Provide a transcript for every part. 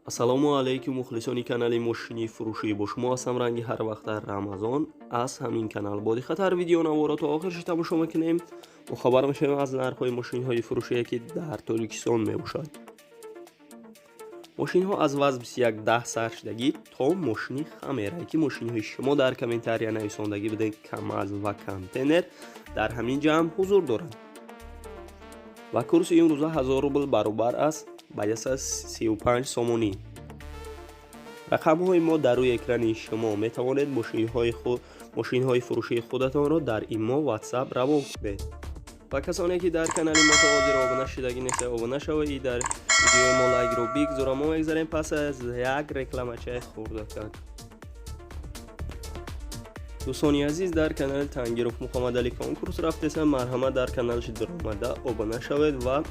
Ассалому алайкум, мухлисони канали мошини фурӯшӣ. Бо шумо ҳастам ранги ҳар вақта Рамазон аз ҳамин канал. Бо диққаттар видеонаворо то охираш тамошо мекунем. Бохабар мешавем аз нархҳои мошинҳои фурӯшие, ки дар Тоҷикистон мебошад. Мошинҳо аз ВАЗ 2110 сар шудагӣ то мошини Хамера, ки мошинҳои шумо дар комментария нависондагӣ будед, КамАЗ ва контейнер дар ҳамин ҷамъ ҳузур доранд. Ва курси имрӯза 1000 рубл баробар аст ба 135 сомонӣ. Рақамҳои мо дар рӯи экрани шумо, метавонед мошинҳои фурӯшии худатонро дар ИМО, WhatsApp равон кунед. Ва касоне, ки дар канали мо то ҳозир обуна шудагӣ нестед, обуна шавед, дар видеои мо лайкро бигзора. Мо мегзарем пас аз як рекламачаи хурдакак. Дӯстони азиз, дар канали Тангиров Муҳаммадалӣ конкурс рафтеса, марҳамат, дар каналаш даромада обуна шавед. Ва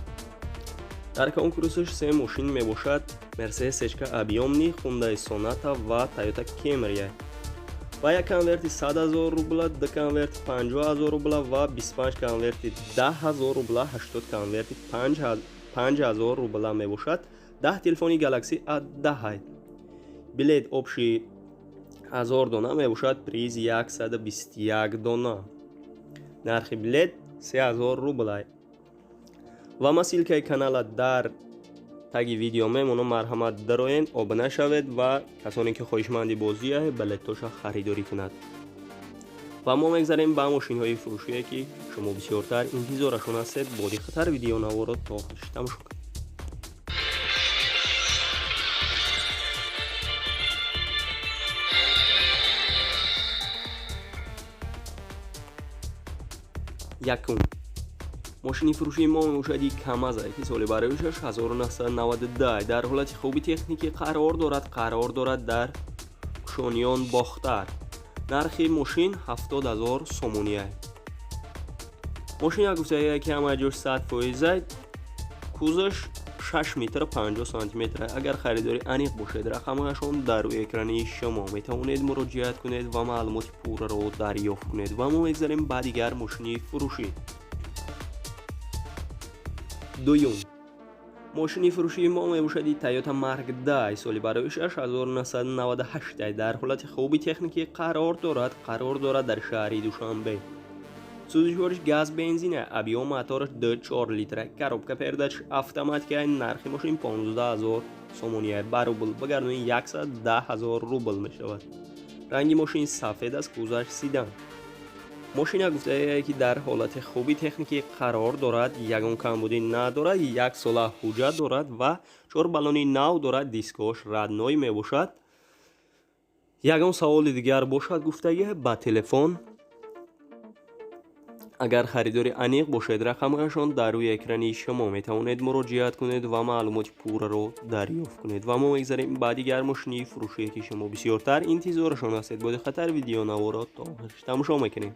дар конкурсаш се мошин мебошад: Мерседес Сечка объёмный, Хундай Соната ва Тойота Кемрия. Ва як конверти 100 000 рубла, ду конверти 50 000 рубла ва 25 конверти 10 000 рубла, 80 конверти 5 000 рубла мебошад. 10 телефони Galaxy A10, билет общий 1000 дона мебошад, приз 121 дона. Нархи билет 3000 рубла. Ва ман ссылкаи канала дар таги видео мемонам, марҳамат, дароен, обуна шавед ва касоне, ки хоҳишманди бозия, билетоша харидорӣ кунад. Ва мо мегзарем ба мошинҳои фурӯшие, ки шумо бисёртар интизорашон ҳастед. Бо диққаттар видеонаворо то охираш тамошо кунед. Якум мошини фурӯшии мо мебошад КамАЗа, ки соли бароишаш 1992, дар ҳолати хуби техникӣ қарор дорад дар Кушониён, Бохтар. Нархи мошин 70 000 сомония. Мошин гуфтае, ки ҳама ҷош 100%, кузаш 6 метр 50 сантиметр. Агар харидори аниқ бошед, рақамҳояшон дар рӯи экрани шумо, метавонед муроҷиат кунед ва маълумоти пурраро дарёфт кунед. Ва мо мегзарем ба дигар мошини фурӯшӣ. Дуюм мошини фурӯшии мо мебошади Тойота Марк 10, соли бароишаш 1998, дар ҳолати хуби техникӣ қарор дорад дар шаҳри Душанбе. Сӯзишвориш газ бензина, объём мотораш 2,4 литра, коробка передач автоматика. Нархи мошин 15 000 сомония, ба рубл багардони 110 000 рубл мешавад. Ранги мошин сафед аст, кузаш седан. Мошина гуфтае, ки дар ҳолати хуби техникӣ қарор дорад, ягон камбудӣ надорад, як сола ҳуҷҷат дорад ва чор баллони нав дорад, дискош родной мебошад. Ягон саволи дигар бошад, гуфтагӣ, ба телефон. Агар харидори аниқ бошед, рақамҳояшон дар рӯи экрани шумо, метавонед муроҷиат кунед ва маълумоти пурраро дарёфт кунед. Ва мо мегзарем ба дигар мошини фурӯшие, ки шумо бисёртар интизорашон ҳастед. Бо диққаттар видеонаворо то охираш тамошо мекунем.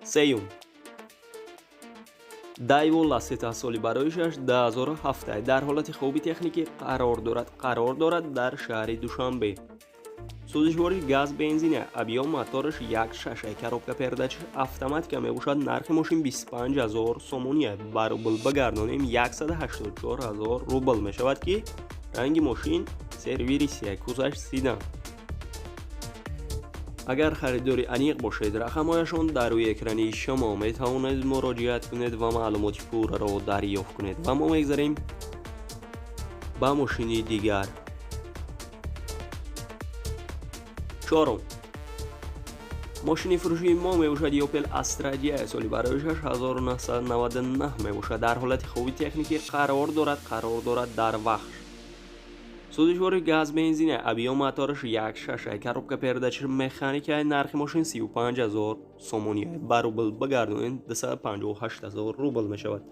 Сеюм Дайво Ласета, соли бароишаш 2007, дар ҳолати хуби техникӣ қарор дорад дар шаҳри Душанбе. Сӯзишвориш газ бензина, объём мотораш 1,6, коробка передач автоматика мебошад. Нархи мошин 25 000 сомония, ба рубл багардонем 184 000 рубл мешавад, ки ранги мошин сервирисия, кузаш седан. Агар харидори аниқ бошед, рақамҳояшон дар рӯи экрани шумо, метавонед муроҷиат кунед ва маълумоти пурраро дарёфт кунед. Ва мо мегзарем ба мошини дигар. Чорум мошини фурӯшии мо мебошад Опел Астра J, соли бароишаш 1999 мебошад, дар ҳолати хуби техникӣ қарор дорад дар Вахш. Сӯзишвори газ бензина, объём мотораш 1,6, коробка передач механика. Нархи мошин 35 000 сомония, ба рубл багардонед 258 000 рубл мешавад.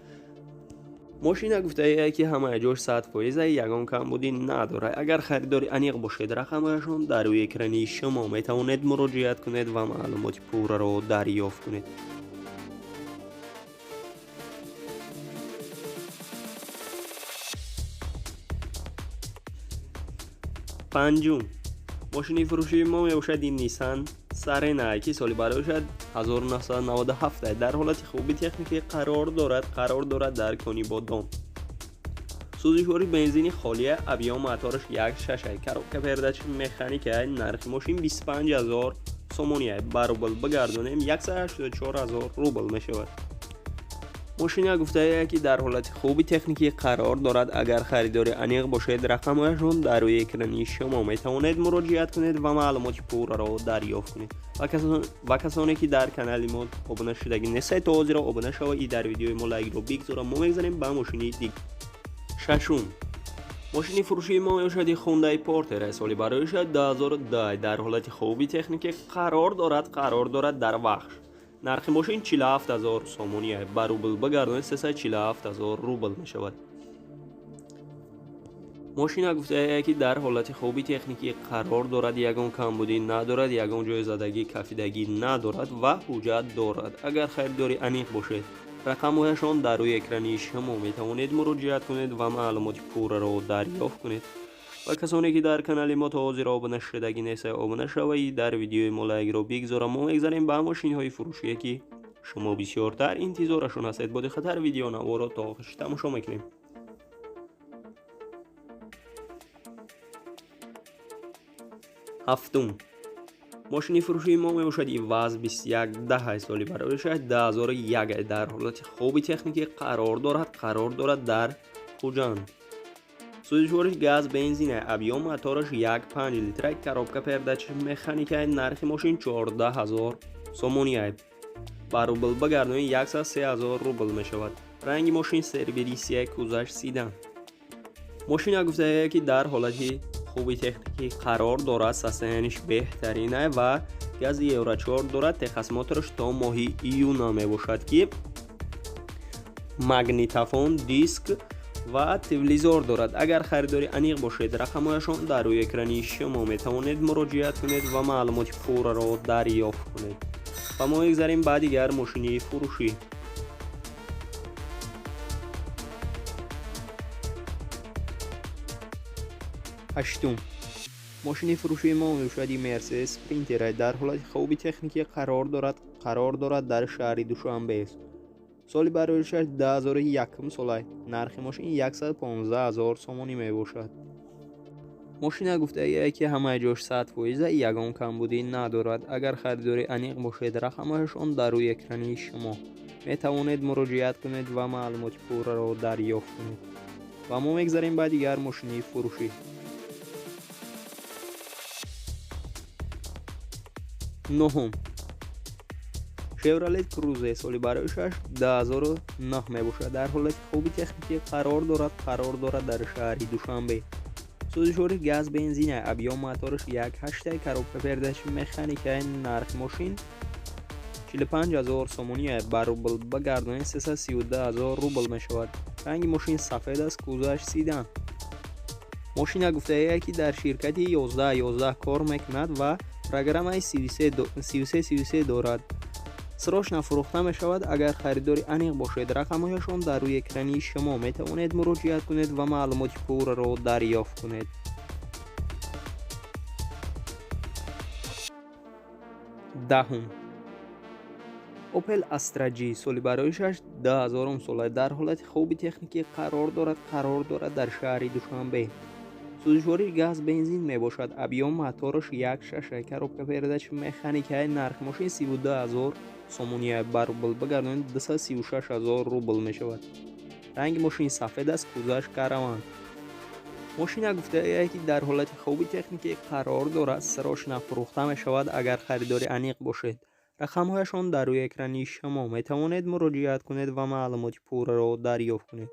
Мошина гуфтае, ки ҳамаи ҷош 100%, ягон камбудӣ надорад. Агар харидори аниқ бошед, рақамҳояшон дар рӯи экрани шумо, метавонед муроҷиат кунед ва маълумоти пурраро дарёфт кунед. Панҷум мошини фурӯшии мо мебошад ин Nissan Серена, ки соли бароишад 1997, дар ҳолати хуби техникӣ қарор дорад дар Конибодом. Сӯзишвори бензини холия, объём мотораш 1.6, коробка передач механика, нархи мошин 25 000 сомонӣ. Ба рубл бигардонем 184 000 рубл мешавад. Мошина гуфтае ки дар ҳолати хуби техникӣ қарор дорад. Агар харидори аниқ бошед, рақамҳояшон дар рӯи экрани шумо, метавонед муроҷиат кунед ва маълумоти пурраро дарёфт кунед. Ва касоне ки дар канали мо обуна шудагӣ нестед, то ҳозиро обуна шава и дар видеои мо лайкро бигзора. Мо мегзарем ба мошини диг. Шашум мошини фурӯшии мо мебошад Hyundai Porter, соли бароиша 2010, дар ҳолати хуби техникӣ қарор дорад дар Вахш. Нархи мошин 47 000 сомонӣ, ба рубл бигардонед 347 000 рубл мешавад. Мошина гуфтае ки дар ҳолати хуби техникӣ қарор дорад, ягон камбудӣ надорад, ягон ҷои задагӣ, кафидагӣ надорад ва ҳуҷҷат дорад. Агар харидори аниқ бошед, рақамҳояшон дар рӯи экрани шумо, метавонед муроҷиат кунед ва маълумоти пурраро дарёфт кунед. Ва касоне ки дар канали мо то ҳозир обуна шудагӣ нестед, обуна шавед, дар видеои мо лайкро бигзора. Мо мегзарем ба мошинҳои фурӯшие ки шумо бисёртар интизорашон ҳастед. Бо диққаттар видеонаворо то охирш тамошо мекунем. Ҳафтум мошини фурӯшии мо мебошад ВАЗ 2110, соли бароиша 2001, дар ҳолати хуби техникӣ қарор дорад дар Хуҷанд. Сӯзишвориш газ бензин, объём мотораш 1.5 литра, коробка передач механика, нархи мошин 14 000 сомонӣ, ба рубл бигардонед 103 000 рубл мешавад. Ранги мошин серебристый, кузаш седан. Мошина гуфтае ки дар ҳолати хуби техникӣ қарор дорад, состояние ш беҳтарина ва гази Евро 4 дорад. Техосмотр аш то моҳи июна мебошад, ки магнитофон, диск ва телевизор дорад. Агар харидори аниқ бошед, рақамҳояшон дар рӯи экрани шумо, метавонед муроҷиат кунед ва маълумоти пурраро дарёфт кунед. Ва мо мегзарем ба дигар мошини фурӯшӣ. Ҳаштум мошини фурӯшии мо мебошад Мерседес Спринтер, дар ҳолати хуби техникӣ қарор дорад дар шаҳри Душанбе. Соли бароишаш 2001 сола, нархи мошин 115 000 сомонӣ мебошад. Мошина гуфтагие ки ҳамаи ҷош 100%, ягон камбудӣ надорад. Агар харидори аниқ бошед, рақамҳояшон дар рӯи экрани шумо, метавонед муроҷиат кунед ва маълумоти пурраро дарёфт кунед. Ва мо мегзарем ба дигар мошини фурӯшӣ. Нуҳум Шевролет Крузе, соли бароишаш 2009 мебошад, дар ҳолати хуби техникӣ қарор дорад дар шаҳри Душанбе. Сӯзишвори газ бензина, объём мотораш 1.8, коробка передач механика, нархи мошин 45 000 сомонӣ, ба рубл бигардонед 332 000 рубл мешавад. Ранги мошин сафед аст, кузоваш седан. Мошина гуфтае ки дар ширкати 1111 кор мекунад ва программаи 3333 дорад. Срочно фурӯхта мешавад. Агар харидори аниқ бошед, рақамҳояшон дар рӯи экрани шумо, метавонед муроҷиат кунед ва маълумоти пурраро дарёфт кунед. Даҳум Opel Astra G, соли бароишаш 2000 сола, дар ҳолати хуби техникӣ қарор дорад дар шаҳри Душанбе. Сӯзишвори газ бензин мебошад, объём мотораш 1.6, коробка передач механика, нархи мошин 32 000 сомонӣ, ба рубл бигардонед 236 000 рубл мешавад. Ранги мошин сафед аст, кузоваш караван. Мошина гуфтае ки дар ҳолати хуби техникӣ қарор дорад, срочно фурӯхта мешавад. Агар харидори аниқ бошед, рақамҳояшон дар рӯи экрани шумо, метавонед муроҷиат кунед ва маълумоти пурраро дарёфт кунед.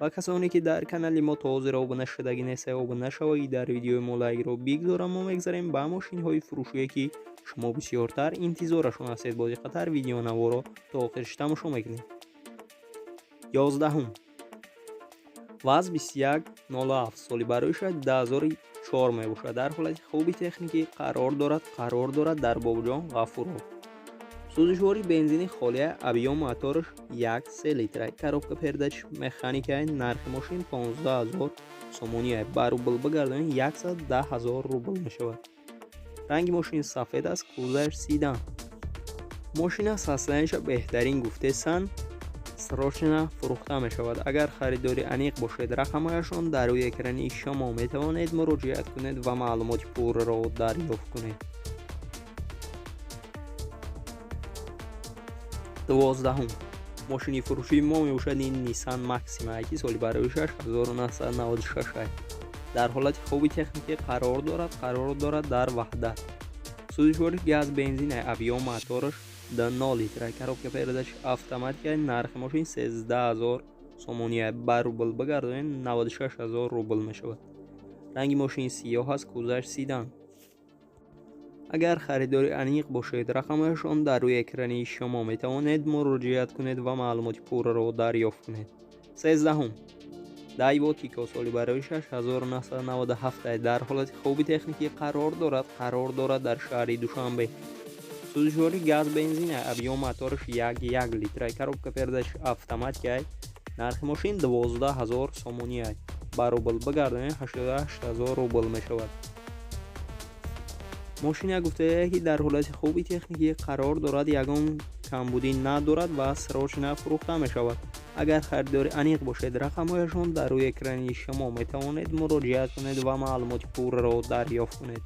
Ва касоне ки дар канали мо то ҳозир обуна шудагӣ нестед, обуна шавед, дар видеои мо лайкро бигзора. Мо мегзарем ба мошинҳои фурӯшие ки шумо бисёртар интизорашон ҳастед. Бо диққаттар видеонаворо то охирш тамошо мекунем. 11-ум ВАЗ 2107, соли бароиша 2004 мебошад, дар ҳолати хуби техникӣ қарор дорад дар Бобоҷон Ғафуров. Сӯзишвори бензини холия, объём мотораш 1.3 литра, коробка передач механика, нархи мошин 15 000 сомонӣ, ба рубл бигардонед 110 000 рубл мешавад. Ранги мошин сафед аст, кузоваш седан. Мошина состояние ша беҳтарин гуфтесан. срочно фурӯхта мешавад. Агар харидори аниқ бошед, рақамҳояшон дар рӯи экрани шумо, метавонед муроҷиат кунед ва маълумоти пурраро дарёфт кунед. 12-ум мошини фурӯшии мо мебошад ин Nissan Maxima, ки соли бароишаш 1996 дар ҳолати хуби техникӣ қарор дорад дар Ваҳдат. Сӯзишвориш газ бензин, объём мотораш 0 литр, коробка передач автоматика. Нархи мошин 13 000 сомония, ба рубл бигардонед, 96 000 рубл мешавад. Ранги мошин сиёҳ аст, кузаш седан. Агар харидори аниқ бошед, рақамҳояшон дар рӯи экрани шумо, метавонед муроҷиат кунед ва маълумоти пурраро дарёфт кунед. 13-ум Дайво Тико, соли бароишаш 1997, дар ҳолати хуби техникӣ қарор дорад дар шаҳри Душанбе. Сӯзишвори газ бензин, объём мотораш 1,1 литра, коробка передач автоматика. Нархи мошин 12 000 сомония, ба рубл бигардонед, 88 000 рубл мешавад. Мошина гуфтае, ки дар ҳолати хуби техникӣ қарор дорад, ягон камбудӣ надорад ва срочно фурӯхта мешавад. Агар харидори аниқ бошед, рақамҳояшон дар рӯи экрани шумо, метавонед муроҷиат кунед ва маълумоти пурраро дарёфт кунед.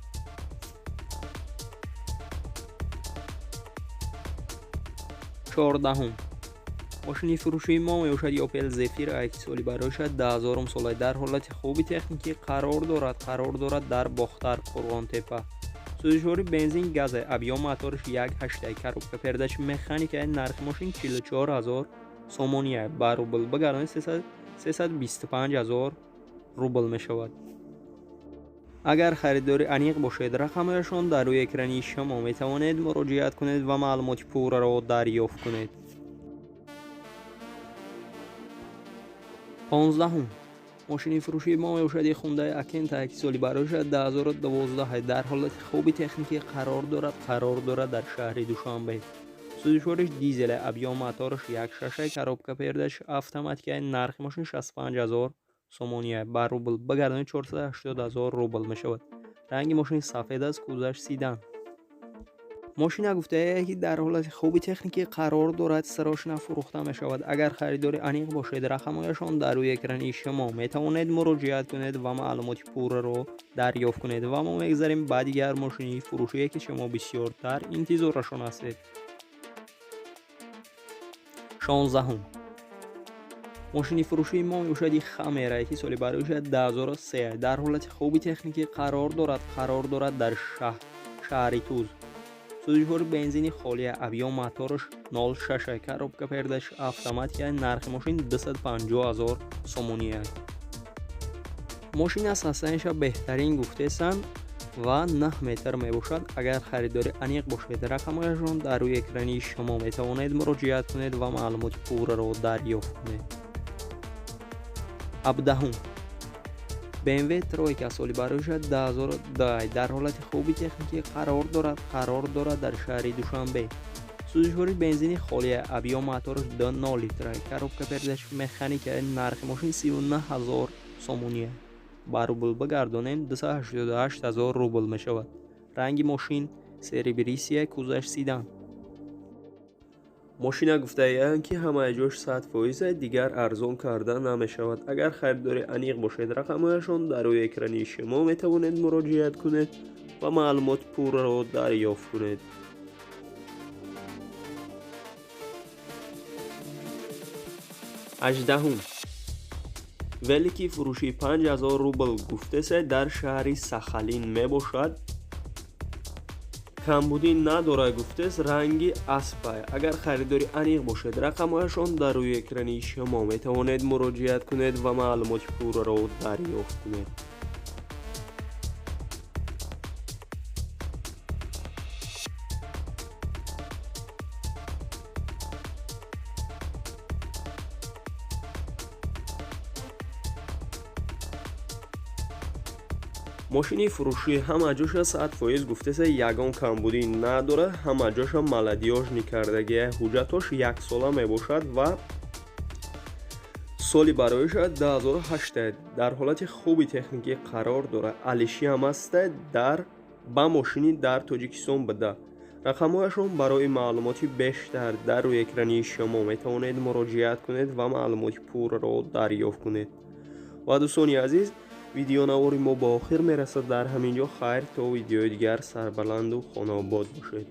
14-ум мошини фурӯшии мо мебошад Опел Зефира, ки соли бароишад 2000 сола, дар ҳолати хуби техникӣ қарор дорад дар Бохтар, Қурғонтепа. Сӯзишвори бензин газ, объём мотораш 1,8, коробка передач механика. Нархи мошин 44 000 сомония, ба рубл бигардонед, 325 000 рубл мешавад. Агар харидори аниқ бошед, рақамҳояшон дар рӯи экрани шумо, метавонед муроҷиат кунед ва маълумоти пурраро дарёфт кунед. 15-ум мошини фурӯшии мо мебошад Хундай Акента, ки соли бароишад 2012, дар ҳолати хуби техникӣ қарор дорад дар шаҳри Душанбе. Сӯзишвориш дизел, объём мотораш 1,6, коробка передач автоматика. Нархи мошин 65 000 сомония, ба рубл бигардонед, 480 000 рубл мешавад. Ранги мошин сафед аст, кузаш седан. Мошина гуфтае, ки дар ҳолати хуби техникӣ қарор дорад, срочно фурӯхта мешавад. Агар харидори аниқ бошед, рақамҳояшон дар рӯи экрани шумо, метавонед муроҷиат кунед ва маълумоти пурраро дарёфт кунед. Ва мо мегзарем ба дигар мошини фурӯшие, ки шумо бисёртар интизорашон ҳастед. 16-ум мошини фурӯшии мо мебошад Хаммер, ки соли бароишад 2003, дар ҳолати хуби техникӣ қарор дорад дар шаҳри Туз. Сӯзишвори бензини холия, объём мотораш 0,6, коробка передач автоматика. Нархи мошин 250 000 сомония. Мошин аз ҳастаниша беҳтарин гуфтесанд ва 9 метр мебошад. Агар харидори аниқ бошед, рақамҳояшон дар рӯи экрани шумо, метавонед муроҷиат кунед ва маълумоти пурраро дарёфт кунед. 17-ум BMW тройка, соли бароишад 2010, дар ҳолати хуби техникӣ қарор дорад дар шаҳри Душанбе. Сӯзишвори бензини холия, объём мотораш 2,0 литра, коробка передач механика. Нархи мошин 39 000 сомония, ба рубл бигардонем, 288 000 рубл мешавад. Ранги мошин серебристый, кузаш седан. Мошина гуфтаянд, ки ҳамаи ҷош 100%, дигар арзон карда намешавад. Агар харидори аниқ бошед, рақамҳояшон дар рӯи экрани шумо, метавонед муроҷиат кунед ва маълумоти пурраро дарёфт кунед. 18-ум велики фурӯшӣ 5000 рубл гуфтесе, дар шаҳри Сахалин мебошад. Камбудӣ надорад гуфтест, ранги аспай. Агар харидори аниқ бошед, рақамҳояшон дар рӯи экрани шумо, метавонед муроҷиат кунед ва маълумоти пурраро дарёфт кунед. Мошини фурӯшӣ ҳама ҷоша 100% гуфтеса, ягон камбудӣ надорад, ҳама ҷоша молодёжный кардагия, ҳуҷҷатош яксола мебошад ва соли бароиша 2008, дар ҳолати хуби техникӣ қарор дорад. Алишиам аста, дар ба мошини дар Тоҷикистон буда. Рақамҳояшон барои маълумоти бештар дар рӯи экрани шумо, метавонед муроҷиат кунед ва маълумоти пурраро дарёфт кунед. Ва, дӯстони азиз, видеонавори мо ба охир мерасад дар ҳамин ҷо. Хайр, то видеои дигар, сарбаланду хонаобод бошед.